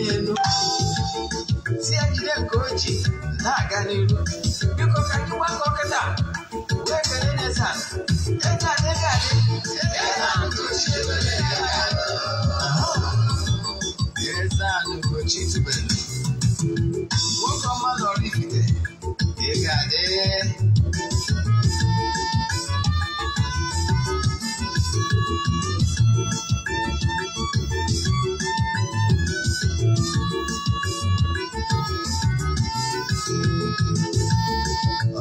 ya elu, si ya jide nke oji na-aga n'iru. Biko ka anyị gbakọ kịta wee kelee n'eze ala. Eze ala ego adị, eze ala Ugochi Eze ala Ugochi tubelu, nwoke ọma nọrọ ifite, ị ga-adị.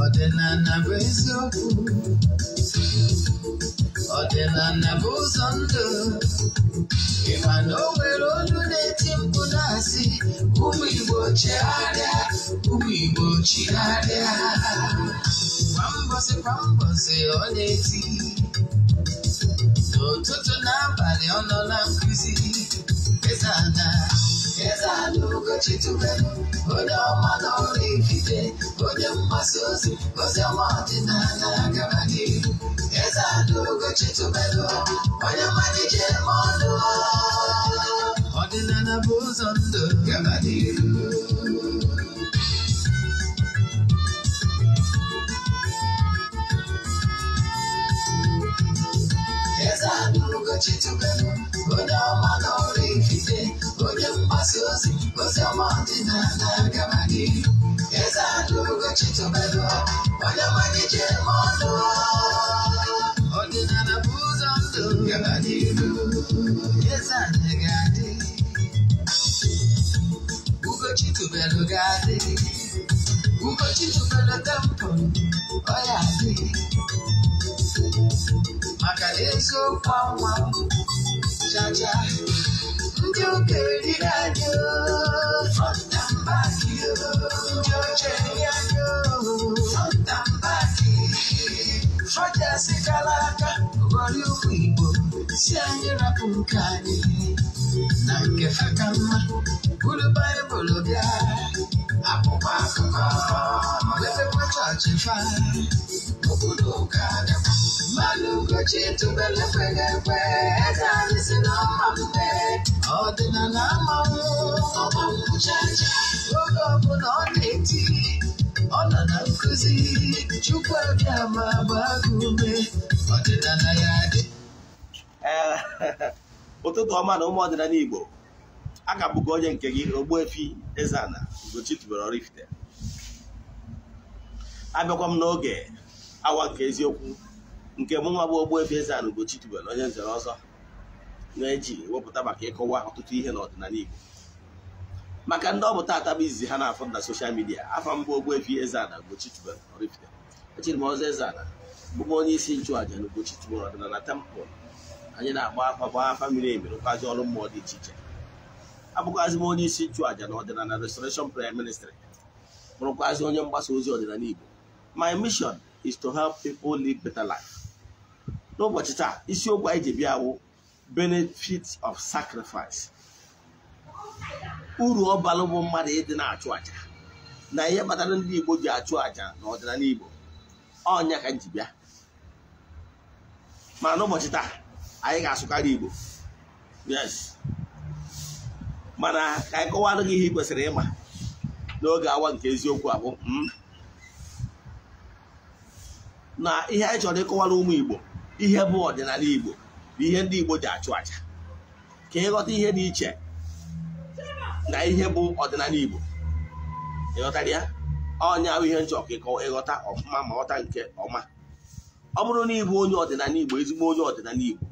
Ọdịnala bụ eziokwu, ọdịnala bụ ụzọ ndụ. Ị ma na o nwere olu na-eti mkpu na-asị, ụmụ Igbo chegharịa, ụmụ Igbo chigharịa. Kwa mbọsị kwa mbọsị ọ na-eti, n'ụtụtụ n'abalị ọ nọ na nkụzi. Eze ala, Eze ala Ugochi tubelu, onye ọma n'ọrụ ifite, onye mgbasa ozi, ozi ọma ọdịnala gaba n'ihu. Eze ala Ugochi tubelu, onye mmadụ ji eme ọnụ. Ọdịnala bụ ụzọ ndụ gaba n'ihu. Eze ala Ugochi tubelu, onye ọma n'ọrụ ifite, onye mgbasa ozi, ozi ọma ọdịnala gaba n'ihu. Eze ala Ugochi tubelu, onye mmadụ ji eme ọnụ. Ọdịnala bụ ụzọ ndụ gaba n'ihu. Eze ala ga-adị, Ugochi tubelu ga-adị, Ugochi tubelu temple, ọ ya adị. Maka na eziokwu anwa chacha, ndị ụka eriri anyị front and back, ndị oche eri anyị front and back. Fọjasị kara aka ghọrọ ụmụ Igbo, si anyị rapụ nke anyị na nke fa ka mma. Buru Baịbụl bịa, akwụkwọ akụkọ, mepekwa chọọchị fa, obodo ụka adakwa. Mmanụ Ugochi tubelu ekweghị ekwe, eze anyị si na ọma mme. Ọdịnala amanwụ, ọmanwụ chacha, oge ọbụla ọ na-eti, ọ nọ na nkụzi. Chukwu abịa ma gbaa gị ume, ọdịnala ya dị. Ụtụtụ ọma na ụmụ ọdịnala Igbo, a ka bụkwa onye nke gị Ogbuefi Eze-Ana Ugochi tubelu Oraifite. Abịakwa m n'oge awa nke eziokwu nke mụ nwa bụ Ogbuefi Eze-Ana Ugochi tubelu, onye nzere ọzọ na-eji wepụta maka ịkọwa ọtụtụ ihe n'ọdịnala Igbo. Maka ndị ọ bụ taata bụ izizi ha na-afụ na social media, afa mbụ Ogbuefi Eze-Ana Ugochi tubelu Oraifite. Echiri m ọzọ Eze-Ana, bụkwa onye isi nchụàjà na Ugochi tubelu ọdịnala temple. Anyị na-agba afa, gbaa afa miri emi, rụkwazi ọrụ mmụọ dị iche iche. Abụkwazị m onye isi nchụàjà na ọdịnala Restoration Prayer Ministry, bụrụkwazị onye mgbasa ozi ọdịnala Igbo. My mission is to help people live better life. N'ụbọchị taa, isiokwu anyị ji bịa wụ benefit of sacrifice. Uru ọ bara bụ mmadụ ịdị na-achụ àjà na ihe kpatara ndị Igbo ji achụ àjà na ọdịnala Igbo. Ọnya ka m ji bịa. Mana n'ụbọchị taa, anyị ga-asụkarị Igbo. Yes. Mana ka anyị kọwara gị ihe ị kwesịrị ịma n'oge awa nke eziokwu abụ na ihe anyị chọrọ ịkọwara ụmụ Igbo, ihe bụ ọdịnala Igbo bụ ihe ndị Igbo ji achụ àjà, ka ịghọta ihe dị iche na ihe bụ ọdịnala Igbo. Ịghọtara ya? Ọnya ahụ ihe nchọ ka ịghọta ọfụma ma ghọta nke ọma. Ọ bụrụ na ịbụ onye ọdịnala Igbo, ezigbo onye ọdịnala Igbo,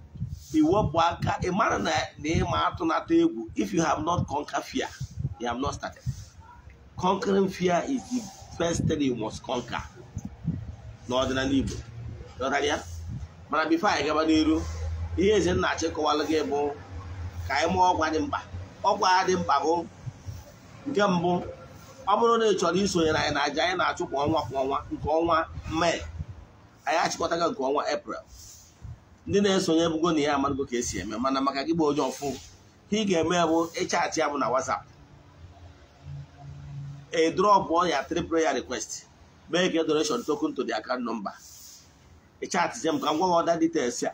iwepụ aka, ị mara na ịma atụnata egwu. If you have not conquered fear, you have not started. Conquering fear is the first thing you must conquer n'ọdịnala Igbo. Ịghọtara ya? Mana bifo anyị gaba n'iru, ihe eze nna achị kọwalụ gị bụ ka anyị mụọ ọkwa dị mkpa. Ọkwa dị mkpa bụ nke mbụ, ọ bụrụ na ị chọrọ isonyere anyị na aja anyị na-achụ kwa ọnwa kwa ọnwa, nke ọnwa Mee anyị achịkọtago nke ọnwa Eprel. Ndị na-esonye bụgo na ya amarụgo ka esi eme, mana maka gị bụ onye ọfụ, ihe ị ga-eme bụ ịchaatị ya bụ na WhatsApp, a drop ya 3 prayer request, make a donation token to the account number. Ịchaatị m ka m gwa gị other details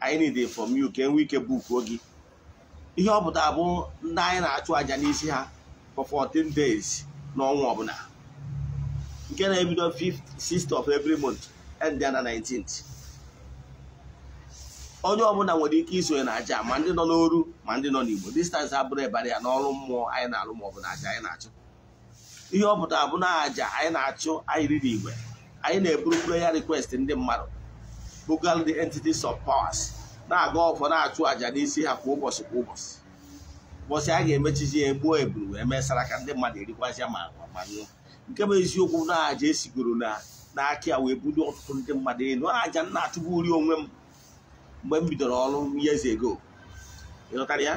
I need from you ka enwee ike book gị Ihe ọ pụtara bụ ndị anyị na-achụ àjà n'isi ha for 14 days n'ọnwa ọbụla, nke na-ebido 5th, 6th of every month end ya na 19th. Onye ọbụla nwere ike isonye na àjà, ma ndị nọ n'oru ma ndị nọ n'Igbo. Distance abụrụ ịbara ya n'ọrụ mmụọ anyị na-alụ maọbụ na àjà anyị na-achụ. Ihe ọ pụtara bụ na àjà anyị na-achụ anyị riri igwe, anyị na-eburu prayer request ndị mmadụ bugal the entities of powers, na-aga ọfọ, na-achụ àjà n'isi ha kwa ụbọchị kwa ụbọchị. Ụbọchị a ga-emechizi ya, egbuo eburu wee mesara ka ndị mmadụ erikwazịa ma ma ṅụọ. Nke bụ eziokwu na àjà esigoro na n'aka ya wee bulie ọtụtụ ndị mmadụ elu. Àjà m na-achụbụ uri onwe m mgbe m bidoro ọrụ years ago, ịghọtara ya?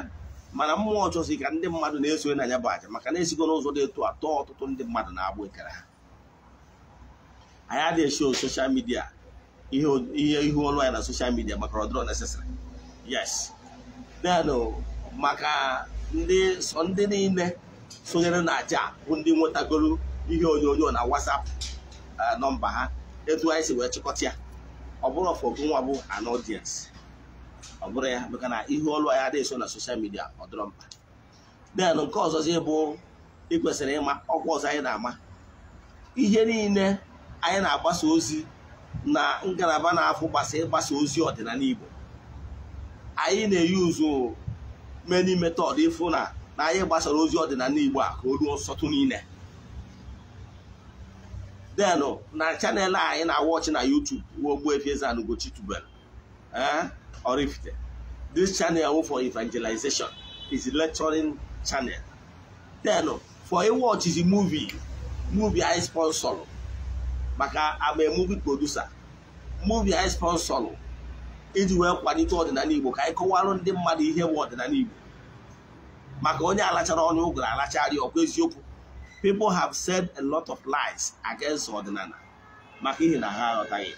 Mana mmụọ chọzi ka ndị mmadụ na-esonye na ya bụ àjà, maka na esigo n'ụzọ dị etu atọ ọtụtụ ndị mmadụ na-agbụ ekere ha. Anyị adịghị eshow social media ihe ihe ihu ọrụ anyị na social media maka ọ dịrọ necessary. Yes, then maka ndị sọ ndị niile sonyere na aja bụ ndị nwetagoro ihe onyonyo na WhatsApp nọmba ha, etu anyị si wee chịkọta ya. Ọ bụrụ for nwa bụ an audience, ọ bụrụ ya maka na ihe ọlụ anyị adịghị so na social media, ọ dịrọ mkpa. Then nke ọzọzi bụ ị kwesịrị ịma ọkwa ọzọ anyị na-ama ihe niile anyị na-agbasa ozi na ngalaba na-afụ gbasa ịgbasa ozi ọdịnala Igbo. Anyị na-eyuzu many method ịfụ na anyị gbasara ozi ọdịnala Igbo a ka o ruo nsọtụ niile. Then na channel anyị na-awatch na YouTube, Ogbuefi Eze-Ana Ugochi Tubelu Oraifite, this channel for evangelization is lecturing channel. Then for watch is movie anyị sponsor, maka I'm a movie producer, movie anyị sponsor iji wee kwalite ọdịnala Igbo, ka anyị kọwarụ ndị mmadụ ihe bụ ọdịnala Igbo, maka onye alachara ọnụ ụgụrụ alacharị ọkwa eziokwu. People have said a lot of lies against ọdịnala maka ihe na ha aghọtaghị.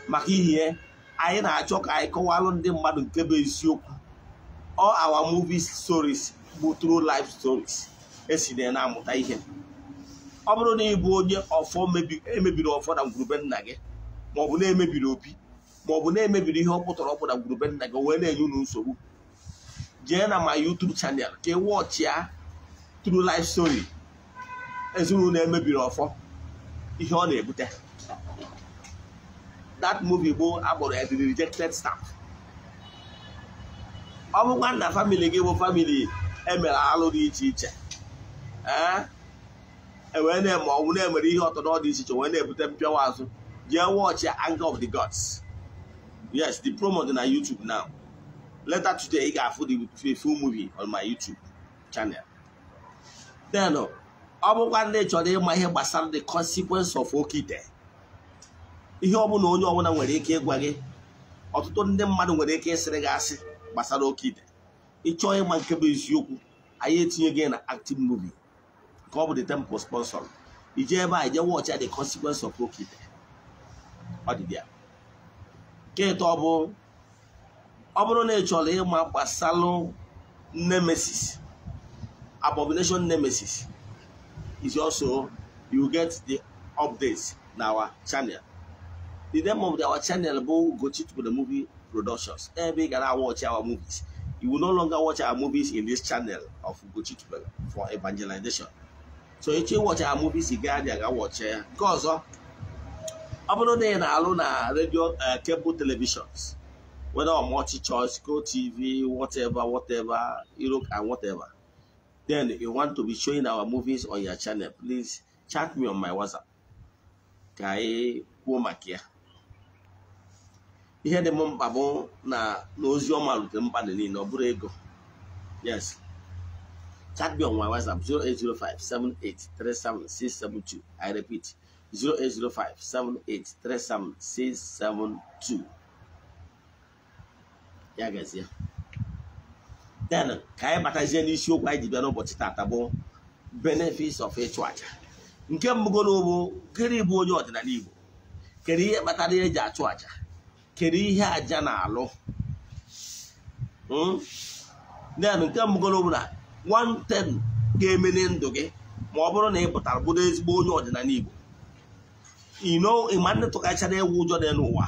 Maka ihe anyị na-achọ ka anyị kọwalụ ndị mmadụ nke bụ eziokwu. All our movie stories bụ true life stories esi na na-amụta ihe. Ọ bụrụ na ị bụ onye ọfọ emebiri ọfọ na ngwurube nna gị, maọbụ na-emebiri obi, maọbụ na-emebiri ihe ọ pụtara ọkpụ na ngwurube nna gị wee na-enye unu nsogbu, jee na my YouTube channel ka ị watchịa true life story ezinụlọ emebiri ọfọ, ihe ọ na-ebute. That movie bụ akpọrọ ya The Rejected Staff. Ọ bụkwa na family gị bụ family emere alụ dị iche iche, ee, ewee na-eme ọnwụ na-emere ihe ọtọdọ dị iche iche wee na-ebute mpịawa azụ, jee watch Anger of the Gods. Yes, the promo dị na YouTube now. Later today ị ga-afụ the full movie on my YouTube channel. Then ọ bụkwa ndị chọrọ ịma ihe gbasara the consequence of oke ite, ihe ọbụla onye ọbụla nwere ike ịgwa gị, ọtụtụ ndị mmadụ nwere ike ịsịrị gị asị gbasara oke ite, ịchọọ ịma nke bụ eziokwu, anyị etinye gị na active movie ka ọ bụ the temple sponsor. Ije ebe a, ije watch the consequence of oke ite. Ọ dị ya. Nke ịtọ bụ, ọ bụrụ na ị chọrọ ịma gbasalụ nemesis, abomination nemesis is also, you get the updates na our channel. The name of our channel bụ Ugochi Tubelu Movie Productions. Ebe ị ga na watch our movies. You will no longer watch our movies in this channel of Ugochi Tubelu for evangelization. So ịchọ watch our movies, ị gaa aga watch ya. Nke ọzọ, ọ bụrụ na ị na-alụ na radio, cable televisions, whether on multi-choice, Go TV, whatever, whatever, Europe and whatever, then you want to be showing our movies on your channel, please chat me on my WhatsApp ka anyị kwuo maka ya. Ihe dị m mkpa bụ na ozi ọma rutere mmadụ niile, ọ bụrụ ego. Yes, chat me on my WhatsApp, 0805 7837 672. I repeat, 0805 7837 672. Ya gazie. Then ka anyị batazie n'isiokwu anyị ji bịa n'ụbọchị tata, bụ benefits of ịchụ aja. Nke mbụgoro bụ, gịnị bụ onye ọdịnala Igbo? Kedu ihe kpatara eji achụ aja? Kedu ihe aja na-alụ? Then nke mbụgoro bụ na one thing ga-eme na ndụ gị ma ọ bụrụ na ị pụtara bụrụ ezigbo onye ọdịnala Igbo, ịma ndị tụkachara ewu ụjọ dị n'ụwa,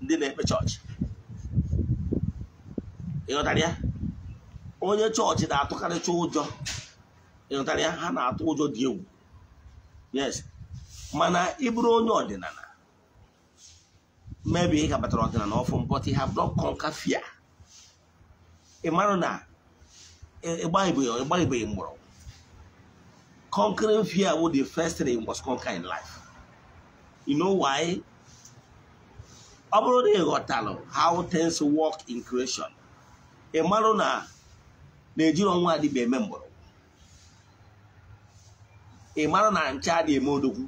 ndị na-ekpe chọọchị. Ịghọtara ya? Onye chọọchị na-atụkarịcha ụjọ. Ịghọtara ya? Ha na-atụ ụjọ dị egwu. Yes. Mana ị bụrụ onye ọdịnala, maybe ị gabatara ọdịnala ọfụ, but you have not conquered fear. Ị mara na ịgbaghịbeghị mgbọrọgwụ. Conquering fear was the first thing you must conquer in life. You know why? Ọ bụrụ na ị ghọtalụ how things work in creation, ị marụ na na-ejiri ọnwa adịba eme mgbọrọgwụ. Ị marụ na nche adịghị eme odogwu.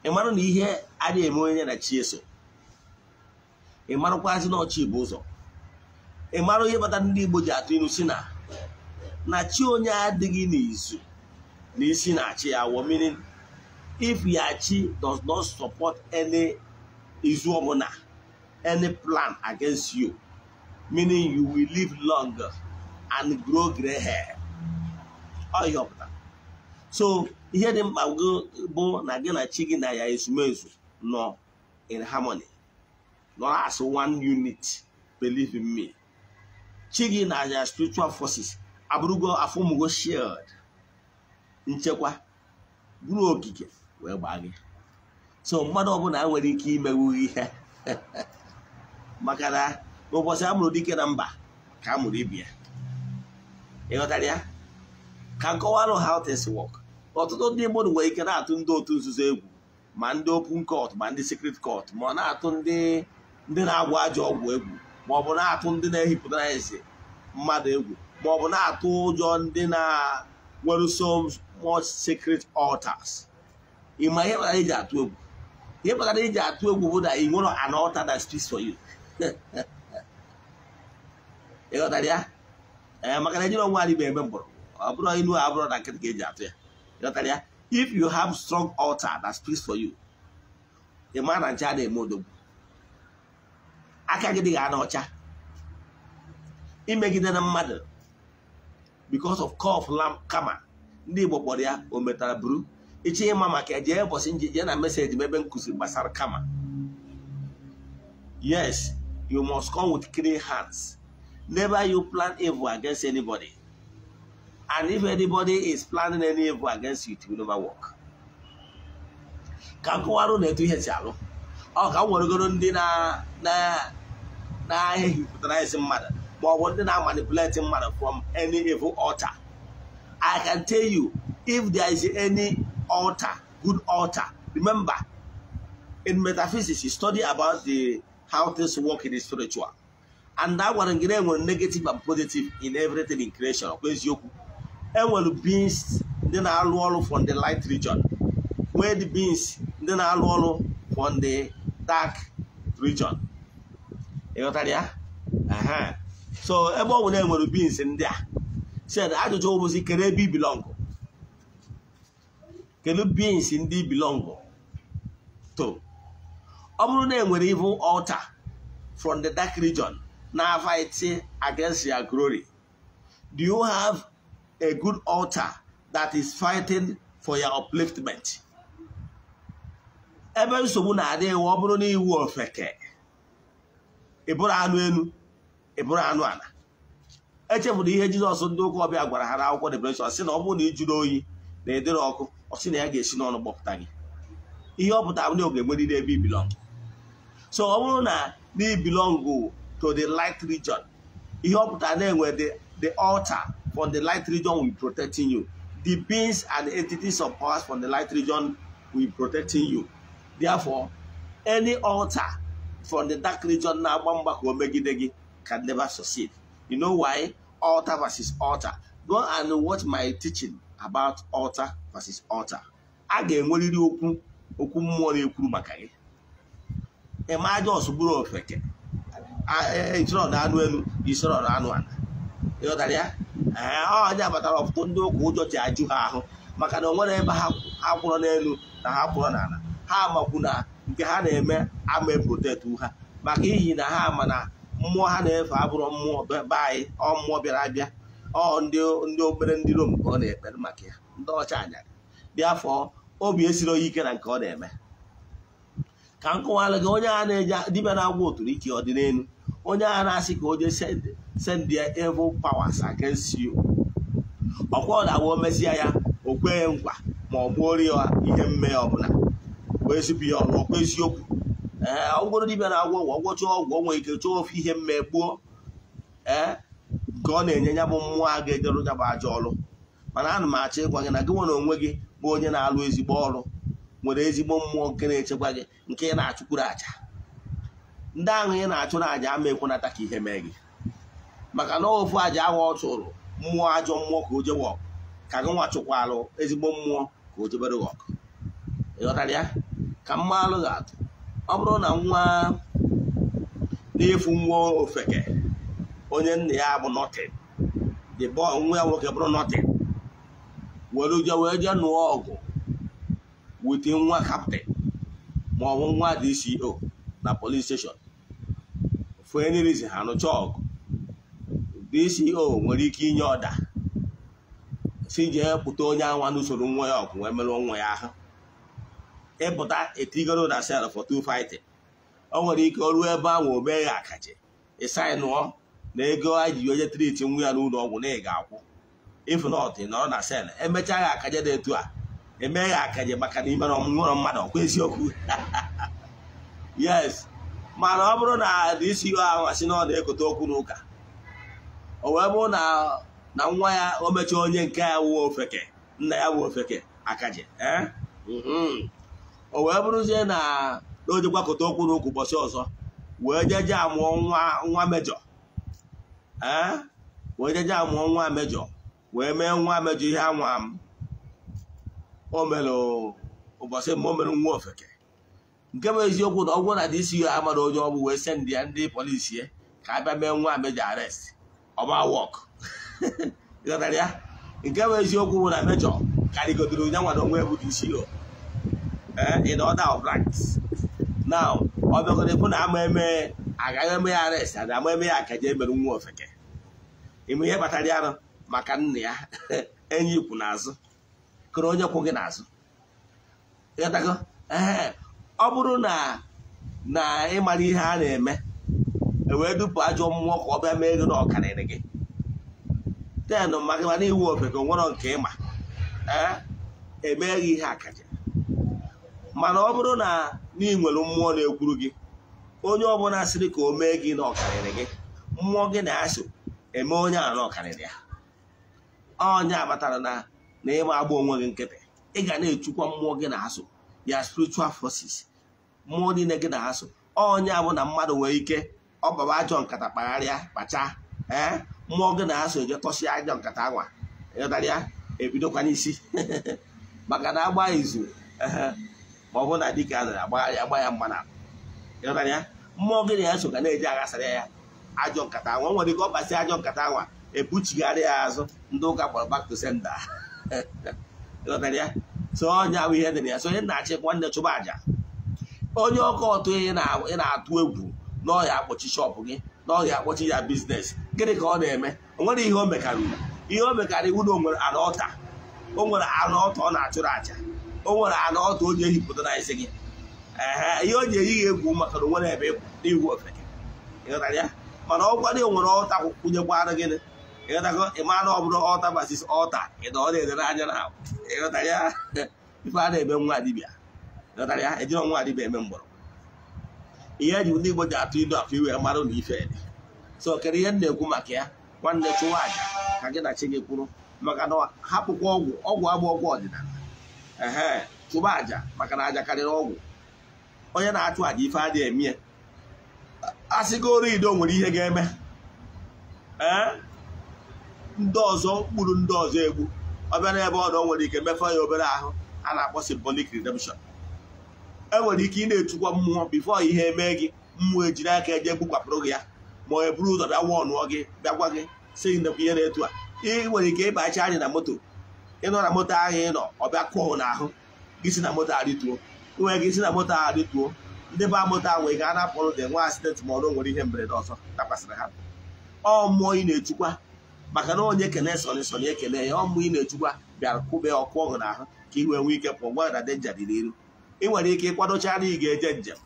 Ị marụ na ihe adịghị eme onye na chi eso. Ị marụkwazị na ọchị bụ ụzọ. Ị marụ ihe kpatara ndị Igbo ji atụ ilu si na na chi onye adịghị n'izu na isi na-achị ya wọ, meaning if your chi does not support any izu ọbụla, any plan against you, meaning you will live longer and grow gray hair. Ọ ihe ọ pụtara. So ihe dị mkpa bụ na gị na chi gị na ya ezumezu nọ in harmony, nọ as one unit. Believe in me, chi gị na ya spiritual forces abụrụgo afọmugo shield nchekwa bụrụ ogige wee gbaa gị. So mmadụ ọbụla nwere ike imewu ihe, maka na n'ụbọchị a mụrụ dike na mba ka a mụrụ ibi ya. Ịghọtara ya? Ka nkọwarụ how things work. Ọtụtụ ndị mmadụ nwere ike na-atụ ndị otu nzuzo egwu, ma ndị open court, ma ndị secret court, ma ọ na-atụ ndị ndị na-agwọ ajọ ọgwụ egwu, ma ọ bụ na-atụ ndị na-ehipụtara eze mmadụ egwu, ma ọ bụ na-atụ ụjọ ndị na nwere so much secret altars. Ị ma ihe kpatara iji atụ egwu? Ihe kpatara iji atụ egwu bụ na ị nwere an altar that speaks for you. Ị ghọtara ya? Ee, maka na ejiri onwe anyị bụ eme mgbọrọgwụ. Ọ bụrụ ilu a abụrụ na nkịtị ka eji atụ ya. Ị ghọtara ya? If you have strong altar that speaks for you, ị ma na nche a na-eme odogwu, aka gị dị ga ọcha imegide na mmadụ because of cough lam kama ndị Igbo kpọrọ ya o metara buru ịchọ ịma maka jee ụbọchị nje jee na message m ebe nkụzi gbasara kama. Yes, you must come with clean hands. Never you plan evil against anybody, and if anybody is planning any evil against you, it will never work. Ka nkọwarụ na etu ihe si alụ ọ ka m weregoro ndị na na na-ehipụtara ezi mmadụ, ma ọ bụ ndị na-manipulate mmadụ from any evil altar. I can tell you, if there is any altar, good altar, remember, in metaphysics, you study about the how things work in the spiritual. And that one enwere negative and positive in everything in creation. Ọkwa eziokwu? Enwere beings ndị na-alụ ọrụ from the light region, nwee the beings ndị na-alụ ọrụ from the dark region. Ị ghọtara ya? Aha. So ebe ọ bụ na enwere beings ndị a said, ajụjụ bụzi, kedu ebe i belong? Kedu beings ndị belong to? Ọ bụrụ na enwere evil altar from the dark region na fight against your glory, do you have a good altar that is fighting for your upliftment? Ebe nsogbu na-adị ewu, ọ bụrụ na iwu ofeke, ị bụrụ anụ elu, ị bụrụ anụ ala. Echefuru ihe Jizọs ndị ụka ọbịa gwara ha n'akwụkwọ Revelation, sị na ọ bụrụ na ị jụrụ oyi na ịdịrị ọkụ, ọ sị na ya ga-esi n'ọnụ gbọpụta gị. Ihe ọ pụtara na ọ ga-enwerịrị ebe i belong. So ọ bụrụ na na belong to the light region, ihe ọ pụtara na-enwe the altar from the light region will be protecting you. The beings and entities of powers from the light region will be protecting you. Therefore, any altar from the dark region na-agba mgba ka o megide gị can never succeed. You know why? Altar versus altar. Go and watch my teaching about altar versus altar. A ga-enwerịrị okwu okwu mmụọ na-ekwuru maka gị. Ịma jos bụrụ ofeke, isoro na anụ elu, isoro na anụ ala. Ịghọtara ya? Ee, onye abatara ọtụtụ ndị ụka ụjọ ji ajụ ha ahụ, maka na o nwere ebe ha kwụrụ n'elu na ha kwụrụ n'ala. Ha makwu na nke ha na-eme ama eprotect ha, maka ihi na ha ma na mmụọ ha na-efe abụrụ mmụọ be anyị. Ọ mmụọ bịara abịa, ọ ndị obere ndị Rom ka ọ na-ekpere maka ya, ndị ọcha anyarị dị afọ obi esiri onye ike na nke ọ na-eme. Ka m kọwara gị, onye a na-eji dibịa na-agwọ oturu ike ọ dị n'elu, Onye a na-asị ka o jee send their evil powers against you. Ọkwa ọ na-awụ mezie ya o kwee nkwa ma ọ gbuoro ya ihe mme ọbụla wee zipụ ya ọrụ ọkwa eziokwu. Ee, ọ bụrụ dibịa na-agwọ ọgwụ ọgwọcha ọgwụ o nwere ike chọọ ofe ihe mme gbuo ee nke ọ na-enye ya bụ mmụọ a ga-ejerụ ya bụ ajọ ọrụ. Mana ana m achọ ịgwa gị na gị nwere onwe gị bụ onye na-alụ ezigbo ọrụ nwere ezigbo mmụọ nke na-echekwa gị nke ị na-achụkwuru àjà. Ndị ahụ ị na-achụrụ àjà ama ekwenata ka ihe mee gị, maka na ofu àjà ahụ ọ chụrụ mmụọ ajọ mmụọ ka o jewe ọgụ ka gị nwa chụkwalụ ezigbo mmụọ ka o jebere gị ọgụ. Ịghọtara ya? Ka mma alụ ga-atụ ọ bụrụ na nwa na-efu nwa ofeke onye nna ya bụ nothing, the boy nwa ya nwoke bụrụ nothing, were je wee jee nụọ ọgụ with nwa captain ma ọ bụ nwa DCO na police station for any reason ha nụcha ọgụ, DCO nwere ike inye ọda si jee pụta onye anwa n'usoro nwa ya ọgụ wee merụọ nwa ya ahụ. Ịpụta etigoro na cell for two fighting. O nwere ike o ruo ebe ahụ o mee ya akaje ịsaịnụọ na ego a ji onye triti nwa ya n'ụlọ ọgwụ na ị ga-akwụ. If not, ị nọrọ na cell emechaa ya akaje dị etu a eme ya akaje maka na imere ọmụmụrụ mmadụ ọkwa eziokwu. Yes, mana ọ bụrụ na DCO ahụ asị na ọ na-ekote okwu n'ụka o wee bụrụ na nwa ya o mechaa onye nke ya wuo ofeke nna ya wuo ofeke akaje o wee bụrụzie na o jekwakọta okwu n'ụka ụbọchị ọzọ wee jeje amụọ nwa mejọ wee jeje amụọ nwa mejọ wee mee nwa mejọ ihe anwa m o mere ụbọchị mgbe o mere nwa ofeke. Nke bụ eziokwu na ọgwụ na DCO amara onye ọ bụ wee send ya ndị polisi ya ka abịa mee nwa mejọ arrest ọba wọk. Ịghọtara ya? Nke bụ eziokwu bụ na mejọ karịgodoro ya nwere onwe bụ DCO in order of ranks. Now ọ bịagoro ịfụ na ama eme agaghị eme ya arrest ada ama eme ya akaje emere nwa ofeke. Ime ihe kpatara ya nụ maka nna ya enyi ikwu n'azụ kụrụ onye kwụ gị n'azụ. Ịghọtago? Ee, ọ bụrụ na ịmara ihe a na-eme ewee dupụ ajọ mmụọ ka ọ bịa mee ego na ọkarịrị gị ten maka mana iwu ofeke nwere nke ịma ee emeghị ihe akaje. Mana ọ bụrụ na ị nwere mmụọ na-ekwuru gị onye ọbụla sịrị ka o mee gị na ọkarịrị gị mmụọ gị na-asụ eme onye a na ọkarịrị ya. Onye abatara na ịma agba onwe gị nkịtị ị ga na-echukwa mmụọ gị na-asụ ya spiritual forces mmụọ niile gị na-asụ. Onye abụ na mmadụ nwere ike ọ baba ajọ nkata kpagharịa kpacha ee mmụọ gị na-asụ eje tọsịa ajọ nkata anwa ịghọtara ya ebidokwa n'isi maka na agba izu ma ọ bụ na dike a nara agbagharị agba ya mma na ịghọtara ya mmụọ gị na-asụ ga na-eji aghasara ya ajọ nkata anwa. Nwere ike ọ kpasị ajọ nkata anwa ebuchigharị ya azụ ndị ụka kpọrọ back to sender. Ịghọtara ya? So onye ahụ ihe dị na ya. So onye na-achị nwanne chụba àjà onye ọkọ ọtụ ị na-atụ egwu na ọ ya akpọchi shọpụ gị na ọ ya akpọchi ya biznes gịnị ka ọ na-eme? O nwere ihe o mekarị ihe o mekarị iwu na o nwere ana ọta o nwere ana ọta ọ na-achụrụ àjà o nwere ana ọta o ji ehipụta na isi gị ee ihe o ji eyi ya egwu maka na o nwere ebe n'iwu ofeke. Ịghọtara ya? Mana ọ gwara o nwere ọta kwụnyekwara gịnị ịghọtago ịma na ọ bụrụ ọta basis ọta ịda ọ na-edere anya na ịghọtara ya ife a na-eme nwa dibịa. Ịghọtara ya? Ejiri nwa dibịa eme mgbọrọ ihe eji ndị Igbo ji atụ ilu afọ iwe marụ na ife dị. So kedu ihe m na-ekwu maka ya? Nwanne chụwa àjà ka gị na chi gị kwuru maka na hapụkwa ọgwụ ọgwụ abụ ọgwụ ọdịnala ehe chụba àjà maka na àjà karịrị ọgwụ. Onye na-achụ àjà ife adịghị eme ya asịgoro ido nwere ihe ga-eme ee ndị ọzọ gburu ndị ọzọ egbu ọ bịa n'ebe ọ nọ nwere ike mefe ya obere ahụ a na-akpọ symbolic redemption. Enwere ike ị na-echukwa mmụọ bifo ihe emee gị mmụọ ejiri aka eje gbukwapụrụ gị ya ma ọ eburu ụzọ bịa wọnụọ gị bịa gwa gị sị gị ndekwa ihe na-etu a. Ị nwere ike ịbacha anyị na moto ịnọ na moto ahụ ị nọ ọ bịa kụọ n'ahụ gị si na moto arịtuo nwere gị si na moto ahụ arịtuo ndị ba moto ahụ ị ga-anapụrụ dị nwa accident ma ọ na nwere ihe mberede ọzọ dakwasịrị ha. Ọ mmụọ ị na-echukwa maka na onye kene sọnị sọnị ekele ya ọ mmụọ ị na-echukwa bịara kwụbe ọkụ ọgụ n'ahụ ka ị wee nwee ike pụọ gwa na denja dị n'iru. Ị nwere ike ịkwadocha na ị ga-eje njem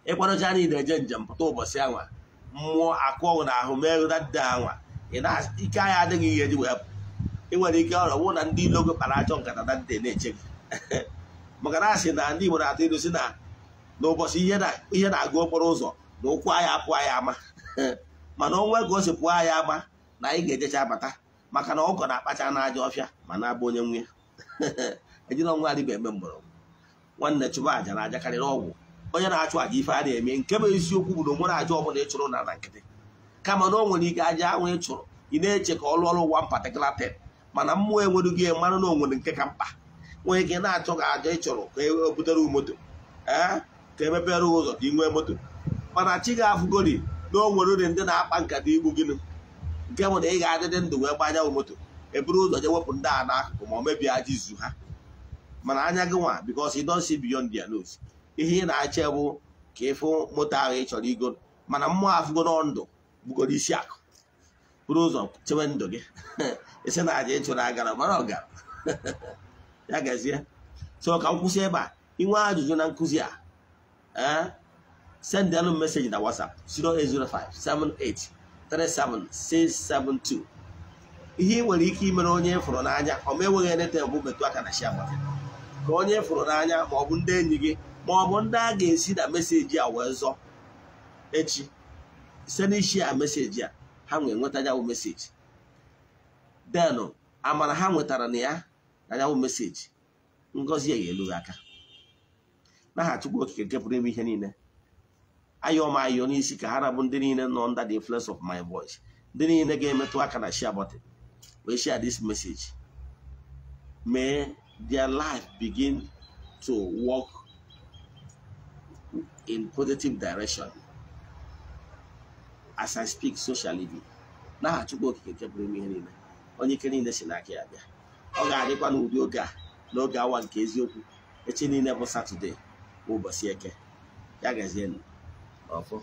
ịkwadocha na ị na-eje njem pụta ụbọchị anwa Mmụọ akụ ọgwụ na ahụ mee dada anwa ike anya adịghị ihe eji wee pụ. Ị nwere ike ọrụ wụ na ndị ilo gị kpara ajọ nkata dade na-eche gị. Maka na asị na ndị Igbo na-atụ ilu si na n'ụbọchị ihe na-agụ okporo ụzọ na ụkwụ anyị apụ anyị ama. Mana onwe ka o si pụọ anyị ama na anyị ga-ejecha abata maka na ọkọ na-akpacha n'ajọ ọfịa ma na-abụ onye nwe ejiri ọnwa adịba eme mgbọrọgwụ. Nwanne chụba àjà na aja karịrị ọgwụ. Onye na-achụ àjà ife a na-eme nke bụ eziokwu bụ na onwere àjà ọbụla ị chụrụ na nkịtị, kama na o nwere ike àjà ahụ ị chụrụ ị na-eche ka ọ lụọ ọrụ one particular thing, mana mmụọ enwere gị mara na o nwere nke ka mkpa. Nwere ike na-achọ ka àjà ị chụrụ ka e butere moto, ka emepere ụzọ ka ị nwee moto, mana chi ga-afụgori na o nwere uri ndị na-akpa nkata igbu gịnị nke bụ na ị ga-adịdị ndụ wee gbanya moto eburu ụzọ je wepụ ndị a n'akụkụ ma ọ mebie aja izu ha. Mana anya gị nwa, because you don't see beyond their nose, ihe ị na-achọ bụ ka ịfụ moto ahụ ị chọrọ igo, mana mmụọ afụgoro ndụ bugoro isi akụ buru ụzọ chebe ndụ gị. Isi na aja ị chụrụ agara mara ọ gara ya gazie. So ka m kwụsị ebe a. Inwe ajụjụ na nkụzi a, send them message na WhatsApp 08057837672. Ihe ị nwere ike imere onye fụrụ n'anya ọ ma enweghị enete bụ metụ aka na share button ka onye fụrụ n'anya ma ọ bụ ndị enyi gị ma ọ bụ ndị a ga-esi na meseji a wee zọ echi site n'isi a meseji a ha nwee nweta ya bụ meseji, denụ amara ha nwetara na ya na ya bụ meseji, ngọzi ya ga-elu gị aka. N'aha Chukwu Okike nke pụrụ ime ihe niile, ayọ m ayọ n'isi ka ha rabụ ndị niile nọ under the influence of my voice, ndị niile ga-emetụ aka na share button wee share this message. May their life begin to work in positive direction. As I speak, so shall it be. N'aha Chukwu Okike nke pụrụ ime ihe niile, onye ike niile si n'aka ya bịa. Ọ ga-adịkwa n'ụdị oge a n'oge awa nke eziokwu echi niile bụ Satọde bụ ụbọchị Eke. Ya gazienụ ọfọ.